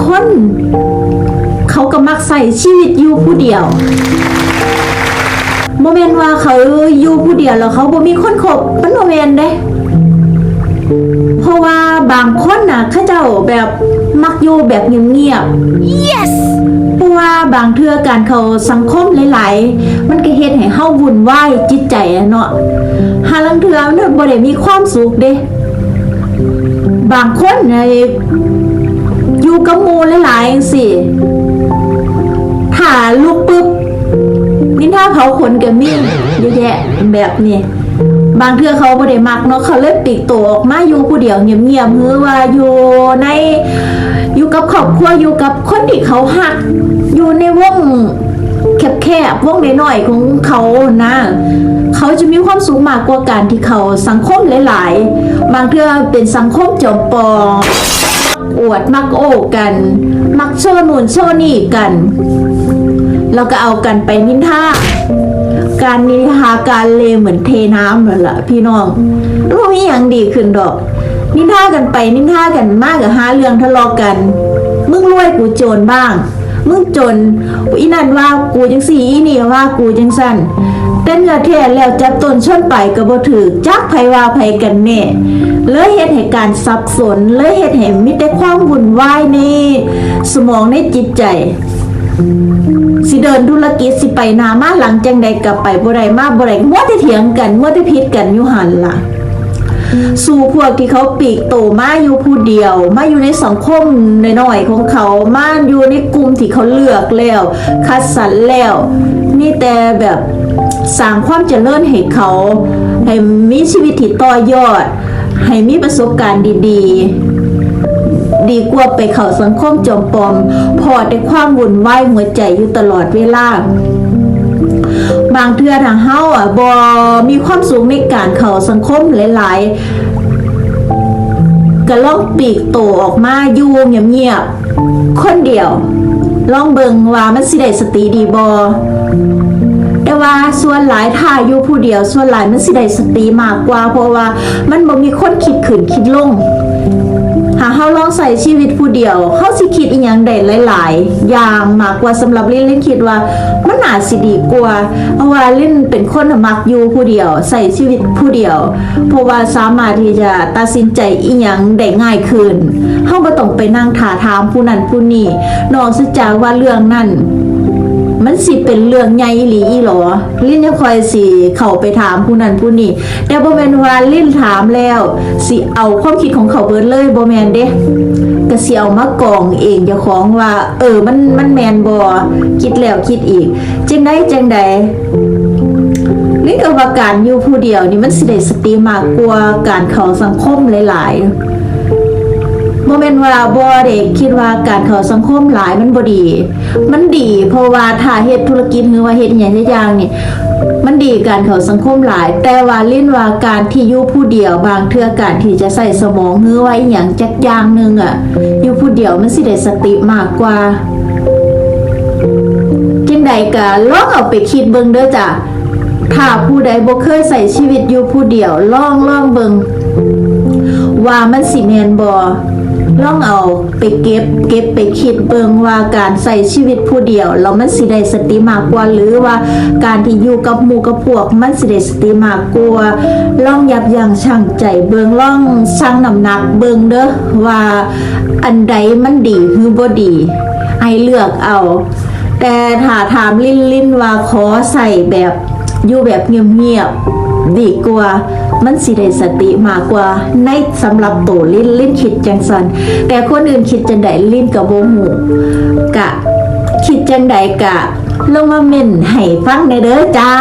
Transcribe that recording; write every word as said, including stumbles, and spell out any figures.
คนเขาก็มักใช้ชีวิตอยู่ผู้เดียว บ่แม่นว่าเขาอยู่ผู้เดียวแล้วเขาบ่มีคนคบ มันบ่แม่นเด้ เพราะว่าบางคนน่ะ เขาเจ้าแบบมักอยู่แบบเงียบๆ yes เพราะว่าบางเทื่อการเข้าสังคมหลายๆ มันก็เฮ็ดให้เฮาวุ่นวายจิตใจอะเนาะ หาลางเทื่อมันบ่ได้มีความสุขเด้ บางคนน่ะอยู่กับหมู่หลายๆ จังซี้ ถ้าลุกปุ๊บ นินทาเผาขนก็มีเยอะแยะแบบนี้ บางเทื่อเขาบ่ได้มักเนาะ เขาเลยปลีกตัวออกมาอยู่ผู้เดียวเงียบๆ หรือว่าอยู่ใน อยู่กับครอบครัว อยู่กับคนที่เขาฮัก อยู่ในวงแคบๆ วงน้อยๆ ของเขานะ เขาจะมีความสุขมากกว่าการที่เขาสังคมหลายๆ บางเทื่อเป็นสังคมจอมปลอม อวดมักโอ้กัน มักโชว์นู่นโชว์นี่กัน แล้วก็เอากันไปนินทา การนินทาการเลเหมือนเทน้ำนั่นแหละพี่น้อง มันบ่มีหยังดีขึ้นดอก นินทากันไปนินทากันมาก็หาเรื่องทะเลาะกัน มึงรวยกูจนบ้าง มึงจน อีนั่นว่ากูจังซี่ อีนี่ว่ากูจังซั่น แต่เนื้อแท้แล้วจับต้นชนปลายก็บ่ถืก จักไผว่าไผกันแน่ เลยเฮ็ดให้การสับสน เลยเฮ็ดให้มีแต่ความวุ่นวายในสมองในจิตใจ สิเดินธุรกิจสิไปหน้ามาหลังจังใดก็ไปบ่ได้มาบ่ได้ มัวแต่เถียงกัน มัวแต่ผิดกันอยู่หั่นล่ะ สู่พวกที่เขาปลีกตัวมาอยู่ผู้เดียว มาอยู่ในสังคมน้อยๆ ของเขา มาอยู่ในกลุ่มที่เขาเลือกแล้ว คัดสรรแล้ว มีแต่แบบสร้างความเจริญให้เขา ให้มีชีวิตที่ต่อยอด ให้มีประสบการณ์ดีๆ ดีกว่าไปเข้าสังคมจอมปลอม พ้อแต่ความวุ่นวายหัวใจอยู่ตลอดเวลา บางเทื่อถ้าเฮาอะบ่มีความสุขในการเข้าสังคมหลายๆ ก็ลองปลีกตัวออกมาอยู่เงียบๆ คนเดียว ลองเบิ่งว่ามันสิได้สติดีบ่ แต่ว่าส่วนหลายถ้าอยู่ผู้เดียว ส่วนหลายมันสิได้สติมากกว่า เพราะว่ามันบ่มีคนคิดขึ้นคิดลง ถ้าเฮาลองใช้ชีวิตผู้เดียว เฮาสิคิดอีหยังได้หลายๆ อย่างมากกว่า สำหรับลิน ลินคิดว่ามันน่าสิดีกว่า เพราะว่าลินเป็นคนมักอยู่ผู้เดียว ใช้ชีวิตผู้เดียว เพราะว่าสามารถที่จะตัดสินใจอีหยังได้ง่ายขึ้น เฮาบ่ต้องไปนั่งท่าถามผู้นั้นผู้นี้ นอกเสียจากว่าเรื่องนั้น มันสิเป็นเรื่องใหญ่อีหลีอีหลอ ลินยังค่อยสิเข้าไปถามผู้นั้นผู้นี้ แต่บ่แม่นว่าลินถามแล้ว สิเอาความคิดของเขาเบิดเลย บ่แม่นเด้ ก็สิเอามากองเองเจ้าของว่า เออ มัน มันแม่นบ่ คิดแล้วคิดอีก จังใดจังใด ลินก็ว่าการอยู่ผู้เดียวนี่มันสิได้สติมากกว่าการเข้าสังคมหลายๆ บ่แม่นว่าบ่ได้คิดว่าการเข้าสังคมหลายมันบ่ดี มันดี เพราะว่าถ้าเฮ็ดธุรกิจหรือว่าเฮ็ดอิหยังสักอย่างนี่ มันดีการเข้าสังคมหลาย แต่ว่าลินว่าการที่อยู่ผู้เดียว บางเทื่อการที่จะใช้สมองหรือว่าอิหยังจักอย่างหนึ่งอะ อยู่ผู้เดียวมันสิได้สติมากกว่า จังใดก็ลองเอาไปคิดเบิ่งเด้อจ้ะ ถ้าผู้ใดบ่เคยใช้ชีวิตอยู่ผู้เดียว ลอง ลองเบิ่ง ว่ามันสิแม่นบ่ ลองเอาไปเก็บ เก็บไปคิดเบิ่งว่าการใช้ชีวิตผู้เดียว แล้วมันสิได้สติมากกว่า หรือว่าการที่อยู่กับหมู่กับพวก มันสิได้สติมากกว่า ลองยับยั้งชั่งใจเบิ่ง ลองชั่งน้ำหนักเบิ่งเด้อ ว่าอันใดมันดีหรือบ่ดี ให้เลือกเอา แต่ถ้าถามลิน ลินว่าขอใช้แบบ อยู่แบบเงียบๆ ดีกว่า มันสิได้สติมากกว่า ในสำหรับโตลิน ลินคิดจังซั่น แต่คนอื่นคิดจังใดลินก็บ่ฮู้ กะคิดจังใดกะลงมาเม้นให้ฟังแหน่เด้อจ้า